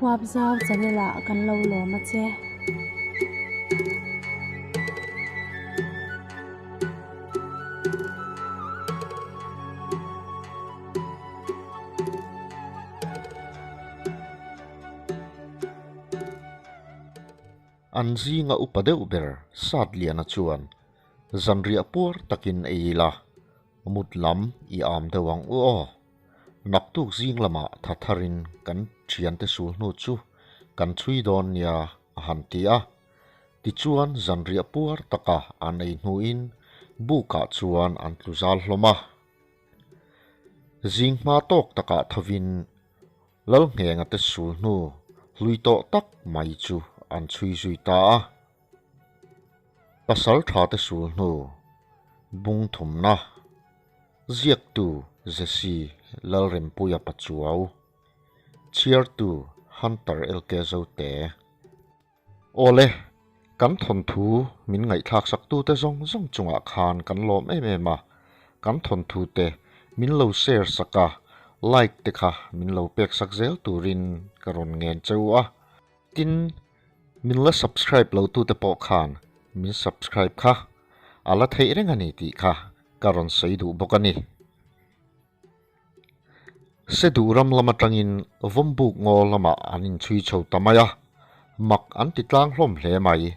Huapzau channel ah kan lo lawm a che. An zinga upa deuh ber Satliana chuan zanriah puar takin ei ila, mut lam i am deuh ang u aw. Naktuk zing lamah tha tharin kan thiante sul hnu chu kan chhui dawn nia a han ti a. Tichuan zanriah puar taka an ei hnuin bukah chuan an tlu zal hlawm a. Zing hma tawk takah thovin Lalnghenga te sul hnu hlui tawh tak mai chu an chhui zui ta a. Pasal tha te sul hnu bung thumna ziaktu Jesse Lalrempuia Pachuau, chhiartu Hunter LK Zote. Awle, kan thawnthu min ngaihthlak sak tute zawng zawng chungah khan kan lawm em em a, kan thawnthu te min lo share sak a, like te kha min lo pek sak zel turin ka rawn ngen cheu a. Tin, min la subscribe lo tute pawh khan min subscribe kha a la theih reng a ni tih kha ka rawn sawi duh bawk a ni. Se duh ram lam atangin Vawmbuk ngaw lamah an inchhui chho ta mai a, mak an ti tlang hlawm hle mai.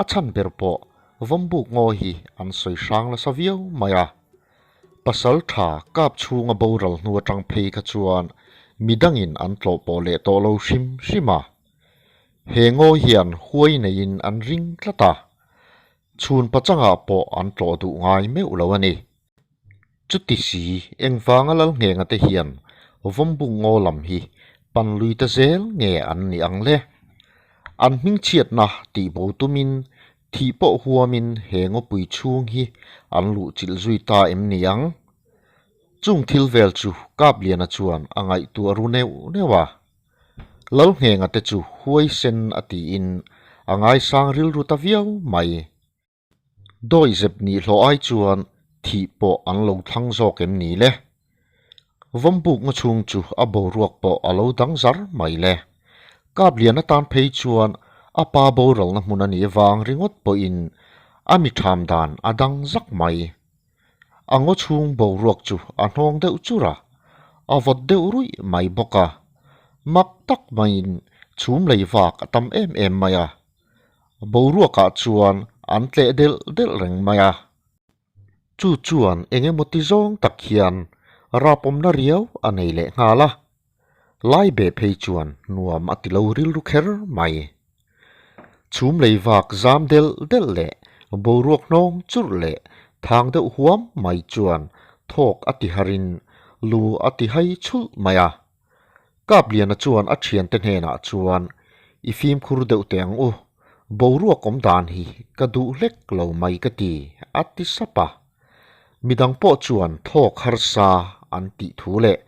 A chhan ber pawh Vawmbuk ngaw hi an sawi hrang nasa viau mai a. Pasal tha kap chhunga boral hnu atang phei kha chuan midangin an tlawh pawh leh tawh lo hrim hrim a. He ngaw hian huai neiin an ring tlat a, chhun pachangah pawh an tlawh duh ngai meuh lo a ni. Chuti si, engvanga Lalnghenga te hian Vawmbung ngaw lam hi pan lui ta zel nge an nih ang le? An hmingchhiatna tih bo tumin thih pawh huamin he ngawpui chhung hi an luh chilh zui ta em ni ang? Chung thil vel chu Kapliana chuan a ngaihtuah ru neuh neuh a. Lalnghenga te chu huaisen a tiin a ngaisang rilru ta viau mai. Dawihzep nih hlawh ai chuan thih pawh an lo thlang zawk em ni le? Vawmbuk nga chhung chu a boruak pawh a lo dang zar mai le. Kaplian atan phei chuan a pa boralna hmun a nih vang ringawt pawhin a mi ṭham dan a dang zak mai. A ngaw chhung boruak chu a hnawng deuh chur a, a vawt deuh ruih mai bawk a. Mak tak maiin chhum lei vak a tam em em mai a. Boruakah chuan an tleh delh delh reng mai a. Chu chuan eng emaw ti zawng tak hian rapawmna riau a nei leh nghal a. Lai beh phei chuan nuam a ti lo rilru kher mai. Chhum lei vak zam delh delh leh boruak hnawng churh leh thang deuh huam mai chuan thawk a ti harin lu a ti hai chhulh mai a. Kapliana chuan a thiante hnenah chuan, I fimkhur deuh teh ang u, boruak awm dan hi ka duh hlek lo mai ka ti, a ti sap a. Midang pawh chuan thawk harsa an tih thu leh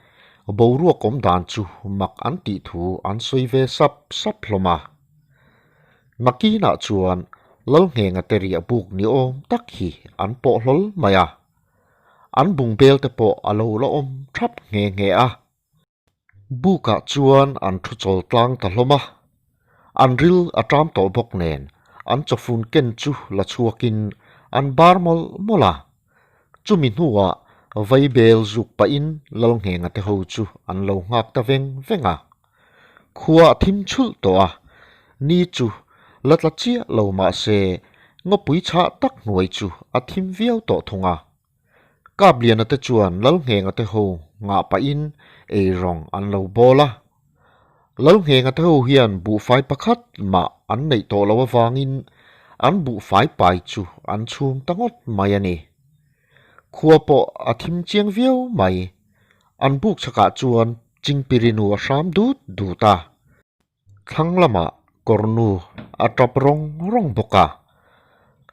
boruak awm dan chu mak an tih thu an sawi ve sap sap hlawm a. Nakinah chuan Lalnghenga te riah buk ni awm tak hi an pawh hlawl mai a. An bung bel te pawh a lo la awm thap nghe nghe a. Bukah chuan an thu chawl tlang ta hlawm a, an ril a ṭam tawh bawk nen an chawfun ken chu la chhuakin an bar mawlh mawlh a. Chumi hnuah vaibel zuk pahin Lalnghenga te ho chu an lo nghak ta veng veng a. Khua a thim chhulh tawh a, ni chu la tla chiah lo mah se ngawpui chhah tak hnuai chu a thim viau tawh thung a. Kapliana te chuan Lalnghenga te ho ngah pahin eirawng an lo bawl a. Lalnghenga te ho hian buhfai pakhat mah an neih tawh loh avangin an buhfai pai chu an chhum ta ngawt mai a ni. Khua pawh a thim chiang viau mai. An buk chhakah chuan Chingpirinu a hram dut dut a. Thlang lamah kawrnu a tap rawng rawng bawk a,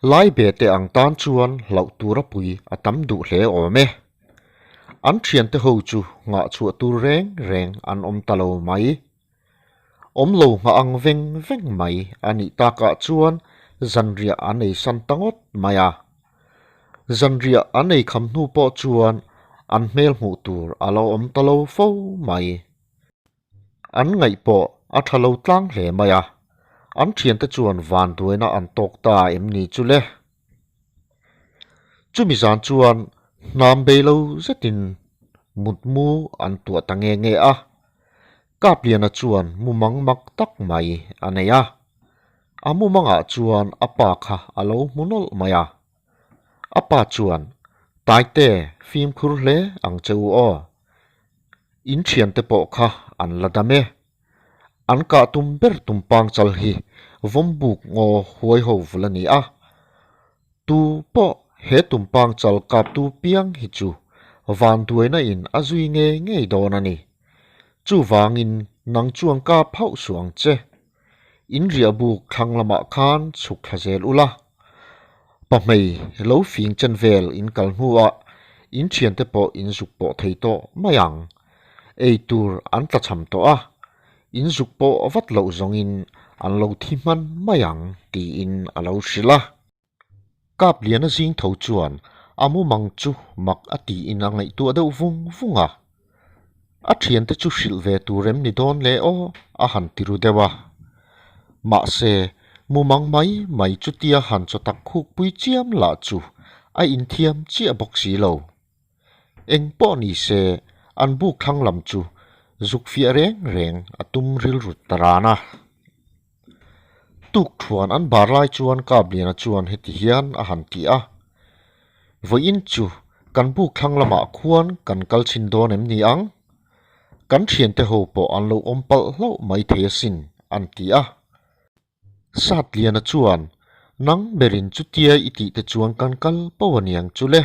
lai be te ang tan chuan hlauh tura pui a tam duh hle awm e. An thiante ho chu nghah chhuah tur reng reng an awm ta lo mai. Awm lo nghah ang veng veng mai a nih takah chuan zanriah an ei san ta ngawt mai a. Zanriah an ei kham hnu pawh chuan an hmel hmuh tur a lo awm ta lo fo mai. An ngaih pawh a tha lo tlang hle mai a, an thiante chuan vanduaina an tawk ta em ni chu le? Chumi zan chuan hnam bei lo zetin mutmu an tuah ta nge nge a, Kapliana chuan mumang mak tak mai a nei a, a mumangah chuan a pa kha a lo hmu nawlh mai a. A pa chuan, Taite, fimkhur hle ang che u aw. In thiante pawh kha an la dam e. An kah tum ber tum pangchal hi vawmbuk ngaw huai ho vul a ni a. Tu pawh he tum pangchal kaptu piang hi chu vanduaina in a zui ngei ngei dawn a ni. Chuvangin nang chuan kap hauh suh ang che. In riahbuk thlang lamah khan chhuk thla zel ula, pahmei lo fing chen vel in kal hnuah in thiante pawh in zuk pawh thei tawh mai ang. Ei tur an tla cham tawh a, in zuk pawh vat loh zawngin an lo thi hman mai ang tiin a lo hrilh a. Kapliana zing tho chuan a mumang chu mak a tiin a ngaihtuah deuh vung vung a. A thiante chu hrilh ve tur em ni dawn le aw a han ti ru deuh a. Mahse, mumang mai mai chutia han chaw tak khukpui chiam lah chu a inthiam chiah bawk si lo. Eng pawh ni se an buk thlang lam chu zuk fiah reng reng a tum rilru ta ran a. Tuk thuan an bar lai chuan Kabliana chuan heti hian a han ti a, Vawiin chu kan buk thlang lamah khuan kan kal chhin dawn em ni ang? Kan thiante ho pawh an lo awm palh hlauh mai thei asin, an ti a. Satliana chuan, Nang berin chutia i tih te chuan kan kal poh a niang chu le.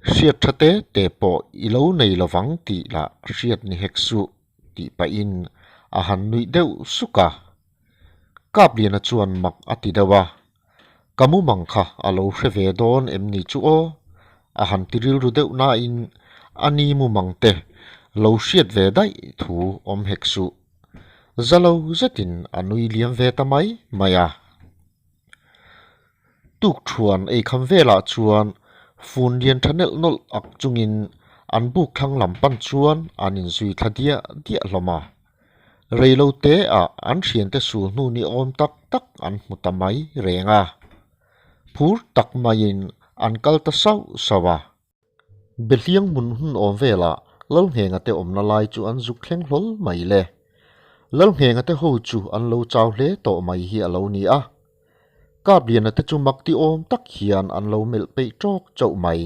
Hriat tha te te pawh i lo nei lovang tih lah hriat ni hek suh. Tih pahin a han nuih deuh suk a. Kapliana chuan mak a ti deuh a, Ka mumang kha a lo hre ve dawn em ni chu aw? A han ti rilru deuh nain a ni mumang te lo hriat ve daih thu awm hek suh. Za lo zetin a nui liam ve ta mai mai a. Tukthuan eikham velah chuan fun lian tha nelh nawlh ak chungin an buk thlang lam pan chuan an inzui thla diah diah hlawm a. Reilo te ah an thiante sul hnu ni awm tak tak an hmu ta mai reng a. Phur tak maiin an kal ta sauh sauh a. Behliang hmun hun awm velah Lalnghenga te awmna lai chu an zuk thleng hlawl mai le. Lalnghenga te ho chu an lo chau hle tawh mai hi a lo ni a. Kapliana te chu mak ti awm tak hian an lo melh peih tawk chauh mai.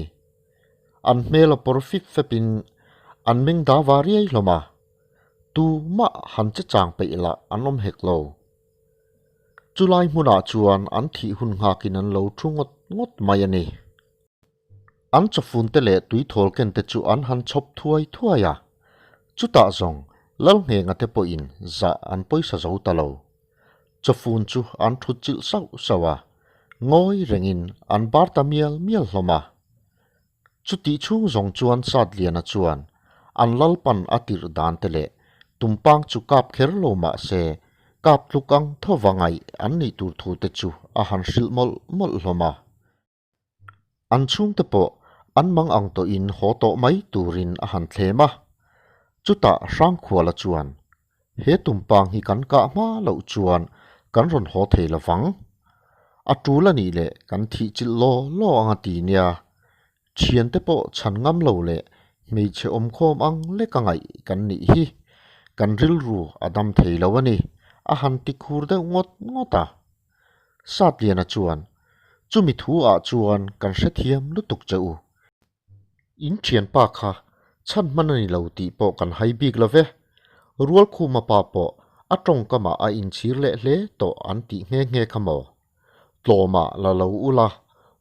An hmel a pawr fip fepin an meng da va riai hlawm a. Tu mah han che chang peih lah an awm hek lo. Chulai hmunah chuan an thih hun nghakin an lo thu ngawt ngawt mai a ni. An chawfunte leh tuithawl kente chu an han chhawp thuai thuai a, chutah zawng Lalnghenga te pawhin zah an pawisa zo ta lo. Chawfun chu an thut chilh sauh sauh a, ngawi rengin an bar ta mial mial hlawm a. Chutih chhung zawng chuan Satliana chuan an lalpan a tirh dan te leh tumpang chu kap kher lo mah se kap tluk ang thova ngaih an nih tur thu te chu a han hrilh mawlh mawlh hlawm a. An chhungte pawh an mang ang tawhin haw tawh mai turin a han thlem a. Chutah Hrangkhuala chuan, He tumpang hi kan kah hma loh chuan kan rawn haw thei lo vang. A tul a nih leh kan thih chilh law law ang a ti nia. Thiante pawh chhan ngam lo leh hmeichhe awmkhawm ang lek a ngaih kan nih hi. Kan rilru a dam thei lo a ni, a han ti khur deuh ngawt ngawt a. Satliana chuan, Chumi thu ah chuan kan hrethiam lutuk che u. In thianpa kha chhan hman a ni lo tih pawh kan hai bik lo ve. Rualkhuma pa pawh a tawngkamah a inchhir leh hle tawh an tih nghe nghe kha maw? Tlawmah la lo ula,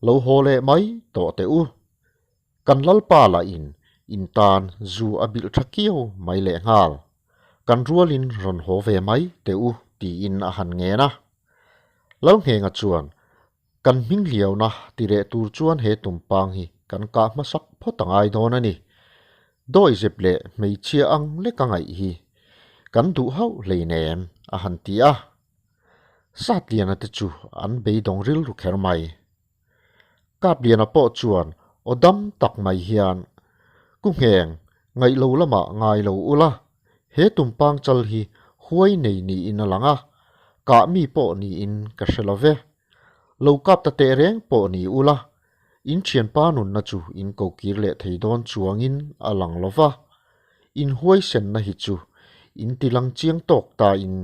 lo haw leh mai tawh teh u. Kan Lalpa lah in in tan zu a bilh tha kiau mai leh nghal. Kan rualin rawn haw ve mai teh u tiin a han ngen a. Lalnghenga chuan, Kan hming hliauna ti reh tur chuan he tumpang hi kan kah hmasak phawt a ngai dawn a ni. Dawihzep leh hmeichhia ang lek a ngaih hi kan duh hauh hleinem a han ti a. Satliana te chu an beidawng rilru kher mai. Kapliana pawh chuan aw dam tak mai hian, Ku ngheng, ngaih lo lamah ngai lo ula, he tumpang chal hi Huai nei niin a lang a, kah mi pawh niin ka hre lo ve. Lo kap ta teh reng pawh ni ula, in thianpa nunna chu in ko kir leh thei dawn chuangin a lang lo va. In huaisenna hi chu in ti lang chiang tawk ta in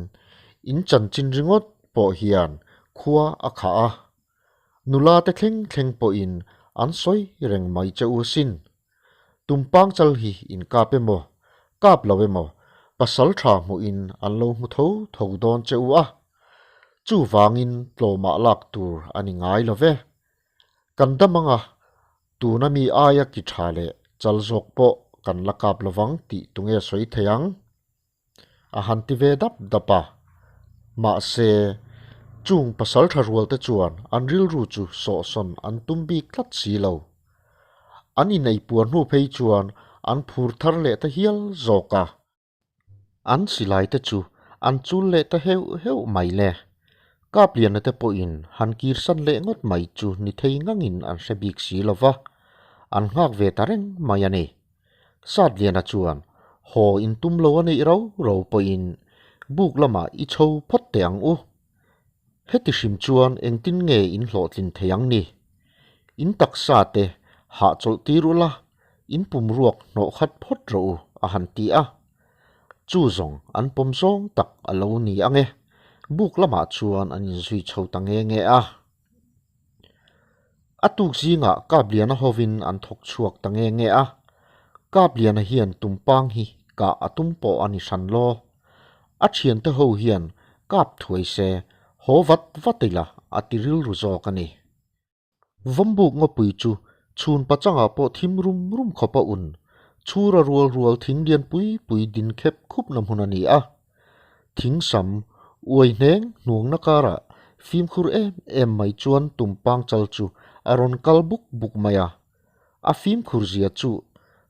in chanchin ringawt pawh hian khua a khah a. Nula te thleng thleng pawhin an sawi reng mai che u sin. Tumpang chal hi in kap emaw, kap lo emaw, pasal tha hmuhin an lo hmu tho tho dawn che u a. Chuvangin tlawmah lak tur a ni ngai lo ve. Kan dam anga tuna mi aia ki tha leh chal zawk pawh kan la kap lovang tih tunge sawi thei ang? A han ti ve dap dap a. Mahse, chung pasal tha rual te chuan an rilru chu sawhsawn an tum bik tlat si lo. An ineipuar hnu phei chuan an phur thar leh ta hial zawk a. An silai te chu an chul leh ta heuh heuh mai le. Kapliana te pawhin han kirsan leh ngawt mai chu ni thei ngangin an hre bik si lo va, an nghak ve ta reng mai a ni. Satliana chuan haw in tum lo a neih ro ro pawhin buk lamah i chho phawt teh ang u. Heti hrim chuan engtin nge in hlawhtlin thei ang ni? In taksa te hahchawlh tir ula, in pum ruak hnawh khat phawt rawh u a han ti a. Chu zawng an pawm zawng tak a lo ni ang e. Buk lamah chuan an inzui chho ta nge nge a. A tuk zingah Kapliana hovin an thawk chhuak ta nge nge a. Kapliana hian tumpang hi kah a tum pawh a ni hran law. A thiante ho hian kap thuai se haw vat vat ila a ti rilru zawk a ni. Vawmbuk ngawpui chu chhun pachangah pawh thim rum rum khawp a un. Chhura rual rual thing lian pui pui din khep khupna hmun a ni a. Thing sam uai hneng hnuangna karah fimkhur em em mai chuan tumpang chal chu a rawn kal buk buk mai a. A fimkhur zia chu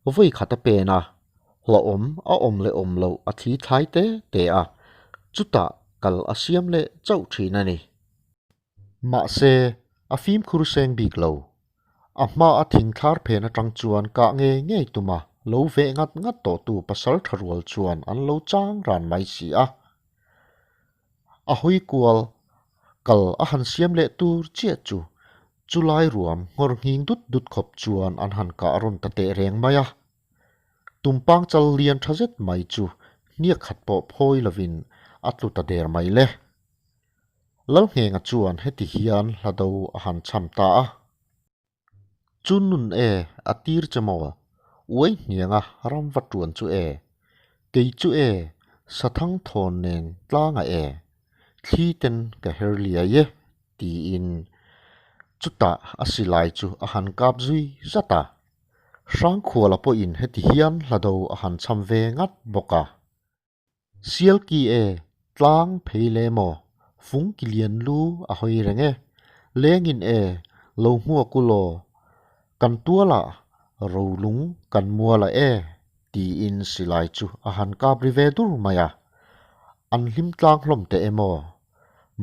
vawi khat a pen a, hlauhawm a awm leh awm loh a thli thlai te te a, chutah kal a siam leh chauh thin a ni. Mahse, a fimkhur seng bik lo. A hma a thing thlar phen atang chuan kah ngei ngei tuma lo veh ngat ngat tawhtu pasal tha rual chuan an lo chang ran mai si a. A hawi kual kal a han siam leh tur chiah chu chulai ruam nghawr nghing dut dut khawp chuan an han kah rawn ta teh reng mai a. Tumpang chal lian tha zet mai chu hniak khat pawh phawi lovin a tlu ta der mai le. Lalnghenga chuan heti hian hla do a han cham ta a. Chu nun e, a tir che maw? Uai hnianga ram va tuan chu e. Kei chu e, sathang thawn nen tlanga e. Thli ten ka her liai e, tiin chutah a silai chu a han kap zui zat a. Hrangkhuala pawhin heti hian hla do a han cham ve ngat bawk a. Sialki e, tlang phei le maw? Fung ki lian lu a hawi reng e. Lengin e, lo hmuak u law. Kan tuala rolung kan muala e, tiin silai chu a han kap ri ve dur mai a. An hlim tlang hlawm teh emaw?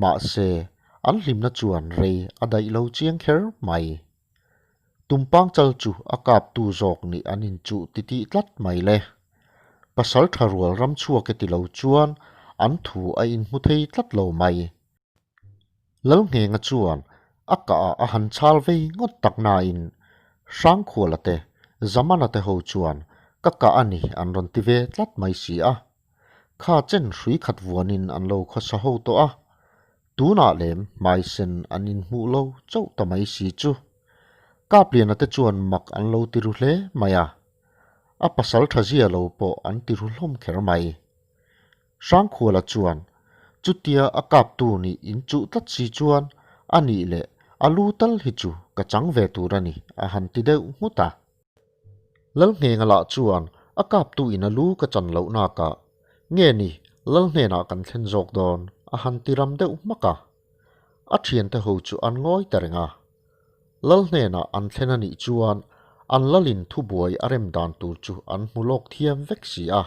Mahse, an hlimna chuan rei a daih lo chiang kher mai. Tumpang chal chu a kaptu zawk nih an inchuh titih tlat mai le. Pasal tha rual ram chhuak e ti lo chuan an thu a inhmu thei tlat lo mai. Lalnghenga chuan a kah ah a han chhal vei ngawt tak nain Hrangkhuala te, Zamana te ho chuan ka kah a ni an rawn ti ve tlat mai si a. Kha chen hrui khat vuanin an lo khawsa ho tawh a, tunah lem hmaisen an inhmuh lo chauh ta mai si chu. Kapliana te chuan mak an lo ti ru hle mai a, a pasal tha zia lo pawh an ti ru hlawm kher mai. Hrangkhuala chuan chutia a kaptu nih inchuh tlat si chuan a nih leh a lu tal hi chu ka chang ve tur a ni a han ti deuh nghut a. Lalnghenga lah chuan a kaptu in a lu ka chan loh nakah nge ni Lal hnenah kan thlen zawk dawn a han ti ram deuh hmak a. A thiante ho chu an ngawi ta reng a. Lal hnenah an thlen a nih chuan an lalin thubuai a rem dan tur chu an hmu lawk thiam vek si a.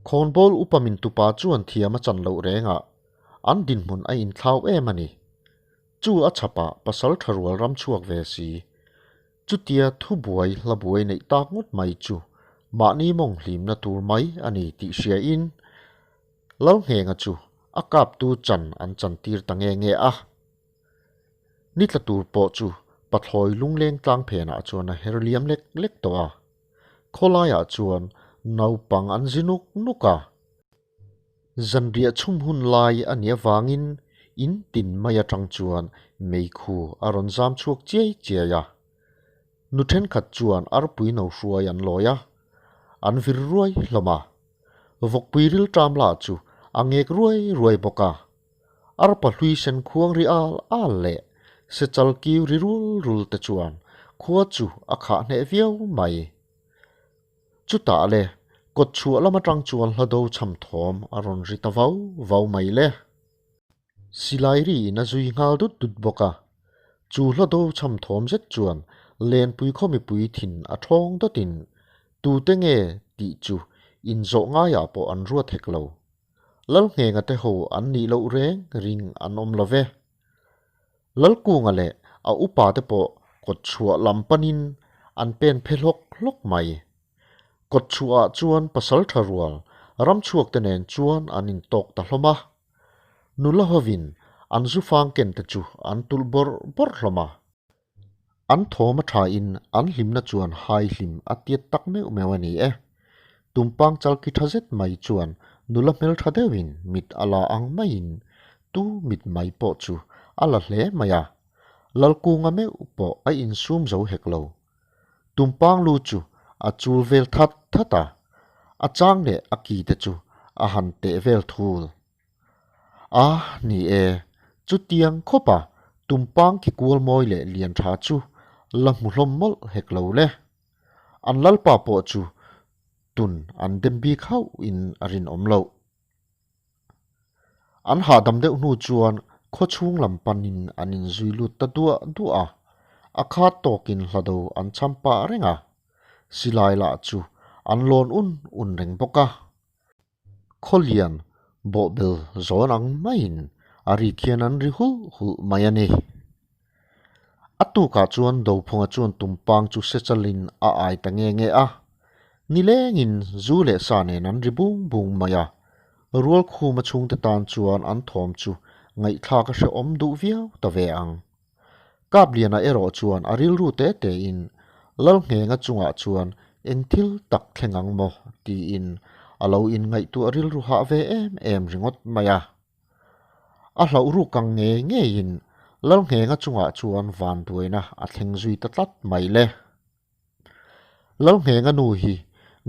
Khawnbawl upa min tupa chuan thiam a chan loh rengah an dinhmun a inthlau em a ni. Chu a chhapah pasal tha rual ram chhuak ve si. Chutia thubuai hla buai neih tak ngawt mai chu mahni mawng hlimna tur mai a ni tih hriain. Lalnghenga chu a kaptu chan an chantir ta nge nge a. Ni tla tur pawh chu pathlawi lungleng tlang phenah chuan a her liam lek lek tawh a. Khawlaiah chuan naupang an zi nuk nuk a. Zanriah chhum hun lai a nih avangin in tin mai atang chuan meikhu a rawn zam chhuak chiai chiai a. Nu thenkhat chuan arpui no hruai an lawi a, an vir ruai hlawm a. Vawkpui rilṭam lah chu a ngek ruai ruai bawk a. Arpa hlui sen khuang ri al al leh sechal kiu ri rul rul te chuan khua chu a khah hneh viau mai. Chutah le kawt chhuah lam atang chuan hla do cham thawm a rawn ri ta vau vau mai le. Silai ri in a zui nghal dut dut bawk a. Chu hla do cham thawm zet chuan Lenpui khaw mipui thin a thawng dawtin tute nge tih chu inzawh ngaiah pawh an ruat hek lo. Lalnghenga te ho an nih loh reng ring an awm lo ve. Lalkunga leh a upa te pawh kawt chhuah lam panin an pen phe hlawk hlawk mai. Kawt chhuahah chuan pasal tha rual ramchhuak te nen chuan an intawk ta hlawm a. Nula hovin an zufang ken te chu an tulh bawrh bawrh hlawm a. An thawm a thain an hlimna chuan hai hlim a tiat tak meuh meuh a ni e. Tumpang chalki tha zet mai chuan nula hmeltha deuhin mit a la ang maiin tu mit mai pawh chu a la hle mai a. Lalkunga meuh pawh a insum zo hek lo. Tumpang lu chu a chul vel that that a, a chang leh a ki te chu a han teh vel thul. A ni e, chutiang khawpa tumpang ki kual mawi leh lian tha chu la hmu hlawm mawlh hek lo le. An lalpa pawh chu tun an dem bik hauh in a rinawm loh. An hahdam deuh hnu chuan khawchhung lam panin an inzui lut ta duah duah a, a khat tawkin hlado an cham pah reng a, silai lah chu an lawn un un reng bawk a. Khawlian bawhbel zawn ang maiin a rik hian an ri hulh hulh mai a ni. A tukah chuan Dophunga chuan tumpang chu sechalin a ai ta nge nge a. Nilengin zu leh sa nen an ri bung bung mai a. Rualkhuma chhungte tan chuan an thawm chu ngaihthlak a hrehawm duh viau ta ve ang. Kapliana erawh chuan a rilru te tein Lalnghenga chungah chuan eng thil tak thleng ang maw tiin a lo inngaihtuah rilru hah ve em em ringawt mai a. A hlauh ruk ang ngei ngeiin Lalnghenga chungah chuan vanduaina a thleng zui ta tlat mai le. Lalnghenga nu hi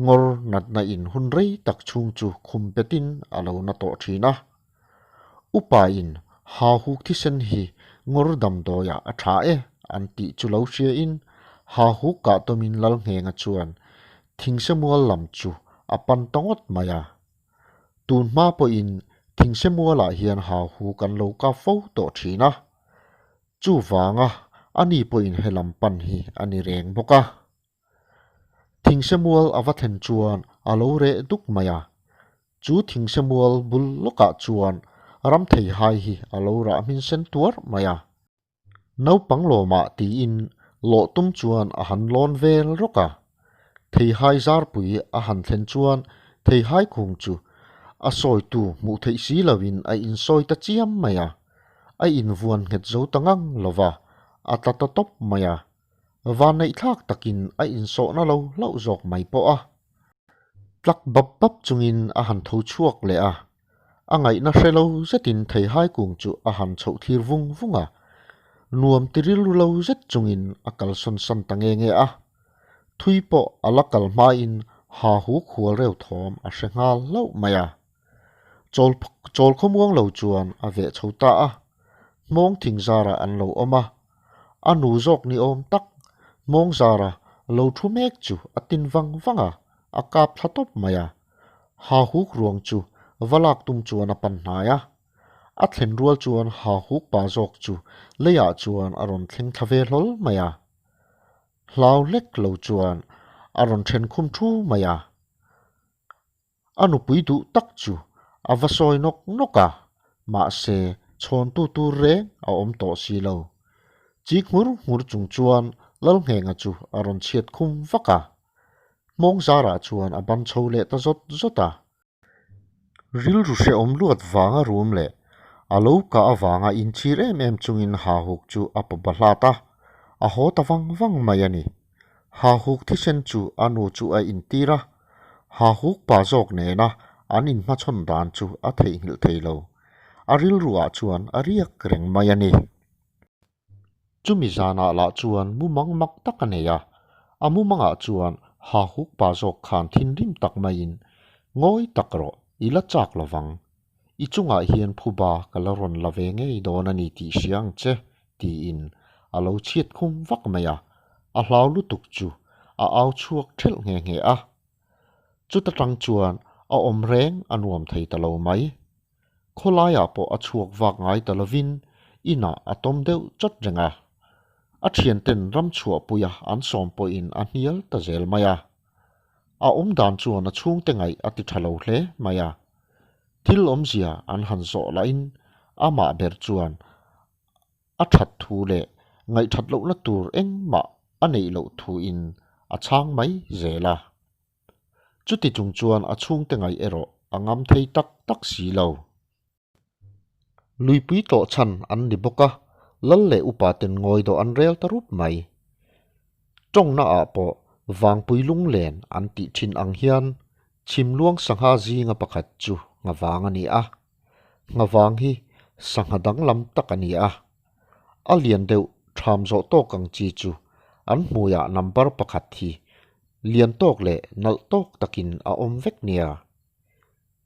ngawr natna in hun rei tak chhung chu khum petin a lo na tawh thin a. Upa in ha huk thisen hi ngawr damdawiah a tha e an tih chu lo hria in ha huk kah tawmin Lalnghenga chuan thingsemual lam chu a pan ta ngawt mai a. Tun hma pawhin thingsemualah hian ha huk an lo kap fo tawh thin a. Chuvanga a ni pawhin helam pan hi a ni reng bawk a. Thingsemual a va thlen chuan a lo reh duk mai a. Chu thingsemual bul lawkah chuan ram theihai hi a lo rah hmin sen tuar mai a. Naupang lawmah tiin lawh tum chuan a han lawn vel rawk a. Theihai zarpui a han thlen chuan theihai khung chu a sawitu hmuh theih si loin a insawi ta chiam mai a. A invuan nghet zo ta ngang lo va, a tla ta tawp mai a. Vanneihthlak takin a insawhna lo hlauh zawk mai pawh a. Tlak bap bap chungin a han tho chhuak leh a. A ngaihna hre lo zetin theihai kung chu a han chhoh thlir vung vung a. Nuam ti rilru lo zet chungin a kalsawn san ta nge nge a. Thui pawh a la kal hmain ha huk hual reuh thawm a hre nghal hlauh mai a. Chawl chawl khawmuang lo chuan a veh chho ta a, hmawng thing zarah an lo awm a, a nu zawk ni awm tak hmawng zara lo thu mek chu a tin vang vang a, a kap thla tawp mai a. Ha huk ruang chu va lak tum chuan a pan hnai a, a thlen rual chuan ha huk pa zawk chu leiah chuan a rawn thleng thla ve hlawl mai a. Hlau hlek lo chuan a rawn then khum thu mai a. A nupui duh tak chu a va sawi nawk nawk a, mahse chhawntu tur reng a awm tawh si lo. Chik nghur nghur chung chuan Lalnghenga chu a rawn chhiat khum vak a. Hmawng zarah chuan a ban chho leh ta zawt zawt a. Rilru hrehawm luat vanga rum leh a lo kah avanga inchhir em em chungin Hahuk chu a pa bahlat a, a haw ta vang vang mai a ni. Hahuk thisen chu a nu chu a intir a, Hahuk pa zawk nena an inhmachhawn dan chu a theihnghilh thei lo. A rilruah chuan a riak reng mai a ni. Chumi zanah lah chuan mumang mak tak a nei a, a mumangah chuan Hahuk pa zawk khan thinrim tak maiin, Ngawi tak rawh, i la chak lo vang. I chungah hian phuba ka la rawn la ve ngei dawn a ni tih hria ang che, tiin a lo chhiat khum vak mai a, a hlau lutuk chu a au chhuak ṭhelh nghe nghe a. Chuta tang chuan a awm reng a nuam thei ta lo mai. Khawlaiah pawh a chhuak vak ngai ta lovin inah a tawm deuh chawt reng a. A thianten ram chhuahpuia an sawm pawhin a hnial ta zel mai a. A awm dan chuan a chhungte ngaih a ti tha lo hle mai a. Thil awmzia an han zawh lahin amah ber chuan a that thu leh ngaihthat lohna tur engmah a neih loh thuin a chhang mai zel a. Chuti chung chuan a chhungte ngaih erawh a ngam thei tak tak si lo. Luipui tlawh chhan an ni bawk a, lal leh upa ten ngawi dawh an rel ta rup mai. Tawngna ah pawh Vangpui lunglen an tih thin ang hian Chhimluang sangha zinga pakhat chu Nghavang a ni a. Nghavang hi sangha danglam tak a ni a. A lian deuh tham zawh tawk ang chi chu an hmuiah number pakhat hi lian tawk leh nalh tawk takin a awm vek nia.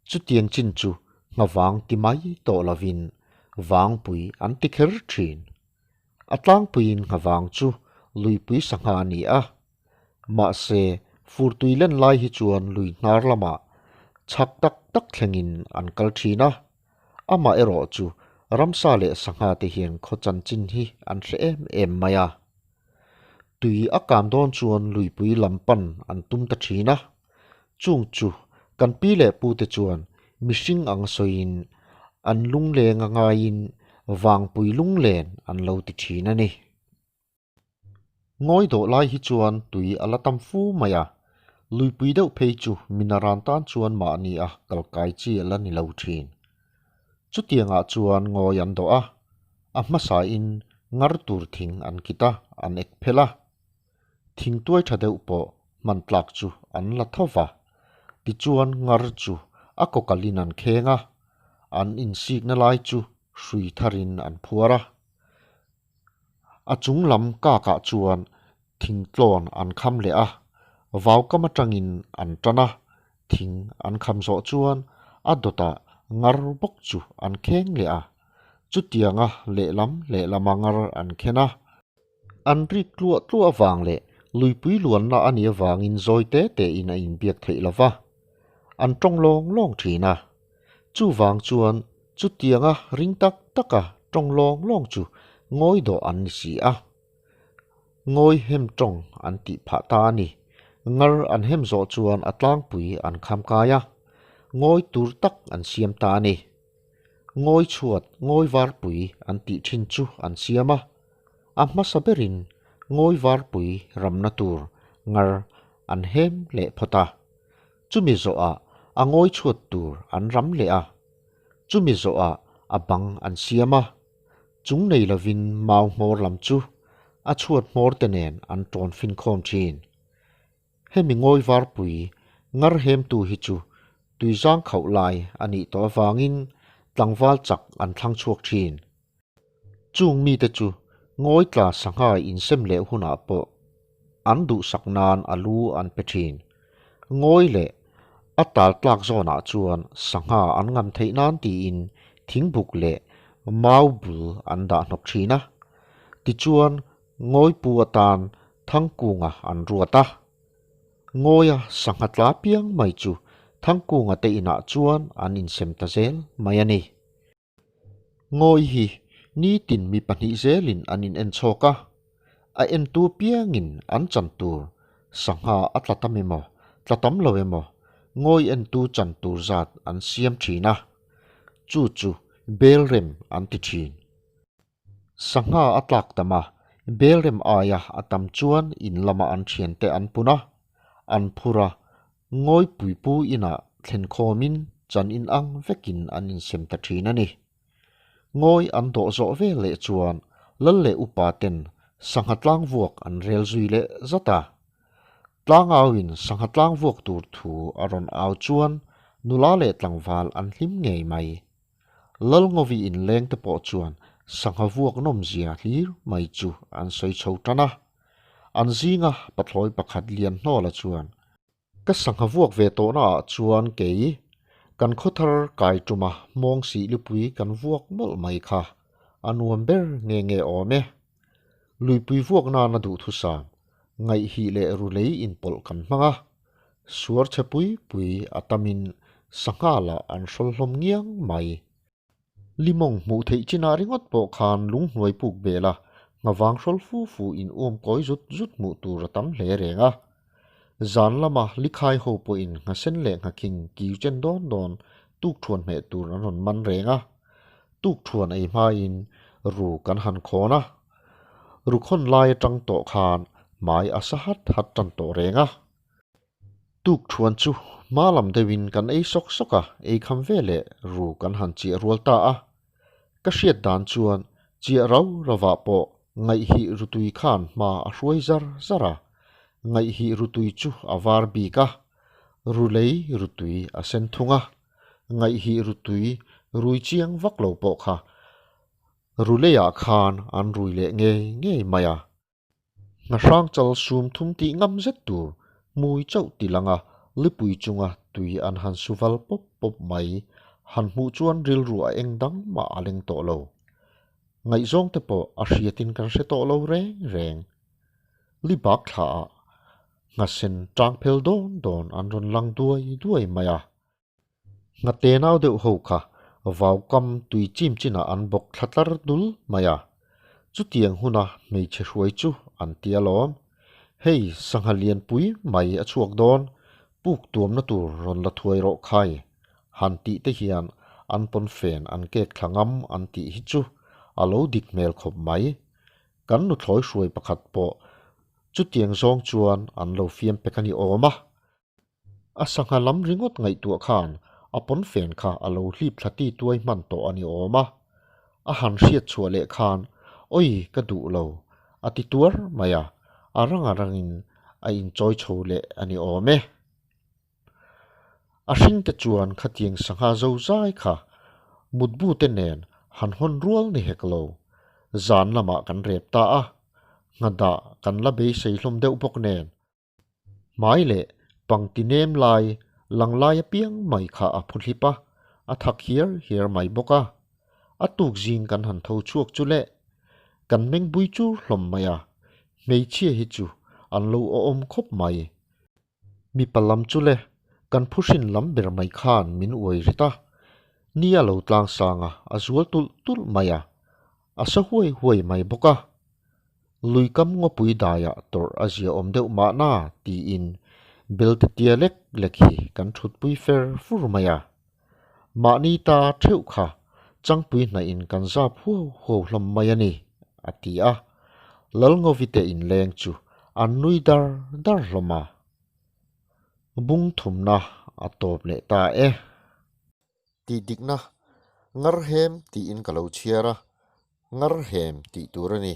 Chutiang chin chu nghavang ti mai tawh lovin vangpui an ti kher thin. A tlangpuiin nghavang chu luipui sangha a ni a. Mahse, furtui len lai hi chuan lui hnar lamah chhak tak tak thlengin an kal thin a. Amah erawh chu ramsa leh sangha te hian khaw chanchin hi an hre em em mai a. Tui a kam dawn chuan luipui lam pan an tum ta thin a. Chung chu kan pi leh pu te chuan mihring ang sawiin an lungleng a ngaiin vangpui lunglen an lo ti thin a ni. Ngawi dawh lai hi chuan tui a la tam fu mai a, luipui deuh phei chu minaran tan chuan mahni a kalkai chi a la ni lo thin. Chutiangah chuan ngawi an dawh a, a hmasain ngar tur thing an kit a, an ek phel a. Thing tuai tha deuh pawh hman tlak chu an la tho va, tichuan ngar chu a kawkalin an kheng a, an insikna lai chu hrui tharin an phuar a. A chung lam kakah chuan thingtlawn an kham leh a, vaukam atangin an tan a, thing an kham zawh chuan a dawtah ngar bawk chu an kheng leh a, chutianga lehlam lehlama ngar an khen a. An rik tluah tluah avang leh luipui luanna a nih avangin zawi te tein a inbiak theih lo va, an tawng lawng lawng thin a. Chuvang chuan chutianga ring tak taka tawng lawng lawng chu ngawi dawh an ni si a. Ngawi hem tawng an tih phah ta a ni. Ngar an hem zawh chuan a tlangpui an kham kai a, ngawi tur tak an siam ta a ni. Ngawi chhuat, ngawi varpui an tih thin chu an siam a. A hmasa berin ngawi varpui ramna tur ngar an hem leh phawt a. Chumi zawhah a ngawi chhuat tur an ram leh a, chumi zawhah a bang an siam a, chung nei lovin mau hmawr lam chu a chhuat hmawr te nen an tawn finkhawm thin. Hemi ngawi varpui ngar hemtu hi chu tuizang khauh lai a nih tawh avangin tlangval chak an thlang chhuak thin. Chung mite chu ngawi tla sangha insem leh hunah pawh an duhsak nan a lu an pe thin. Ngawi leh a tal tlak zawnah chuan sangha an ngam theih nan tiin thingbuk leh mau bul an dah hnawk thin a. Tichuan ngawipu atan Thangkunga an ruat a. Ngawia sangha tla piang mai chu Thangkunga te inah chuan an insem ta zel mai a ni. Ngawi hi nitin mi pahnih zelin an in en chhawk a, a entu piangin an chan tur sangha a tla tam emaw, tla tam lo emaw ngawi entu chan tur zat an siam thin a, chu chu bel rem an ti thin. Sangha a tlak tam a, bel rem aia a tam chuan in lama an thiante an pun a, an phur a, ngawi puipu inah thlenkhawmin chan inang vekin an insem ta thin a ni. Ngawi an dawh zawh vel leh chuan lal leh upa ten sangha tlang vuak an rel zui leh zat a. Tlangauin sangha tlang vuak tur thu a rawn au chuan nula leh tlangval an hlim ngei mai. Lalngovi inleng te pawh chuan sangha vuak nawmzia hlir mai chu an sawi chho tan a. An zinga pathlawi pakhat lian hnawla chuan, Ka sangha vuak ve tawhna ah chuan kei kan khawthar kai tuma hmawng sih lipui kan vuak mawlh mai kha a nuam ber nge nge awm e. Luipui vuak nana duhthusam, ngaihhih leh rulei inpawlh kan hmang a, suar chhe pui pui a tamin sangha lah an hrawl hlawm ngiang mai. Limawng hmuh theih chinah ringawt pawh khan lunghnuai puk bel a, nghavang hrawl fu fu in um kawi zut zut hmuh tur a tam hle reng a. Zan lama likhai ho pawhin nghasen leh nghakhing kiu chen dawn dawn tukthuan hmeh tur an rawn man reng a. Tukthuan ei hmain ru kan han khawn a. Rukhawn lai atang tawh khan hmai a sa hat hat tan tawh reng a. Tukthuan chu hma lam deuhin kan ei sawk sawk a, ei kham ve leh ru kan han chiah rual ta a. Ka hriat dan chuan chiah rau ravah pawh ngaihhih rutui khan hma a hruai zar zar a, ngaihhih rutui chu a var bik a, rulei rutui a sen thung a, ngaihhih rutui rui chiang vak lo pawh kha ruleiah khan an rui leh ngei ngei mai a. Hnahrang chal sum thum tih ngam zet tur hmui chauh ti lang a, lipui chunga tui an han su val pawp pawp mai. Han hmuh chuan rilru a eng dang mah a leng tawh lo. Ngaihzawng te pawh a hriatin kan hre tawh lo reng reng. Li bak thla ah nghasen tang phel dawn dawn an rawn lang duai duai mai a. Nghate nau deuh ho kha vau kam tui chim chinah an bawk thla tlar dul mai a, chutiang huna hmeichhe hruai chu an ti alawm. Hei sangha lianpui mai a chhuak dawn, puk tuamna tur rawn la thuai rawh khai han tih te hian an pawn fen an kek thla ngam an tih hi chu a lo dik hmel khawp mai. Kan nuthlawi hruai pakhat pawh chutiang zawng chuan an lo fiam pek a ni awm a. A sangha lam ringawt ngaihtuah khan a pawnfen kha a lo hlip thla ti tuai hman tawh a ni awm a. A han hriat chhuah leh khan, Oi, ka duh lo, a ti tuar mai a, a rang a rangin a inchawi chho leh a ni awm e. A hringte chuan khatiang sangha zo zai kha mutbu te nen han hawn rual ni hek lo. Zan lamah kan rep ta a, nghadah kan la beisei hlawm deuh bawk nen. Hmai leh pangti nem lai lang lai apiang mai kha a phu hlip a, a thak hiar hiar mai bawk a. A tuk zing kan han tho chhuak chu le, kan meng bui chur hlawm mai a, hmeichhia hi chu an lo awm khawp mai. Mipa lam chu le, kan phu hrin lam ber mai khan min uai rit a, ni a lo tlang sang a, a zual tulh tulh mai a, a sa huai huai mai bawk a. Lui kam ngawpui daiah tawrh a ziaawm deuh mahna tiin belte tia lek lek hi kan thutpui fer fur mai a. Mahni ta theuh kha changpui hnaihin kan zap huau huau hlawm mai a ni, a ti a. Lalngovite inleng chu an nui dar dar hlawm a. Bung thumna a tawp leh ta e. Tih dikna, Ngarhem tiin ka lo chhiar a, Ngarhem tih tur a ni.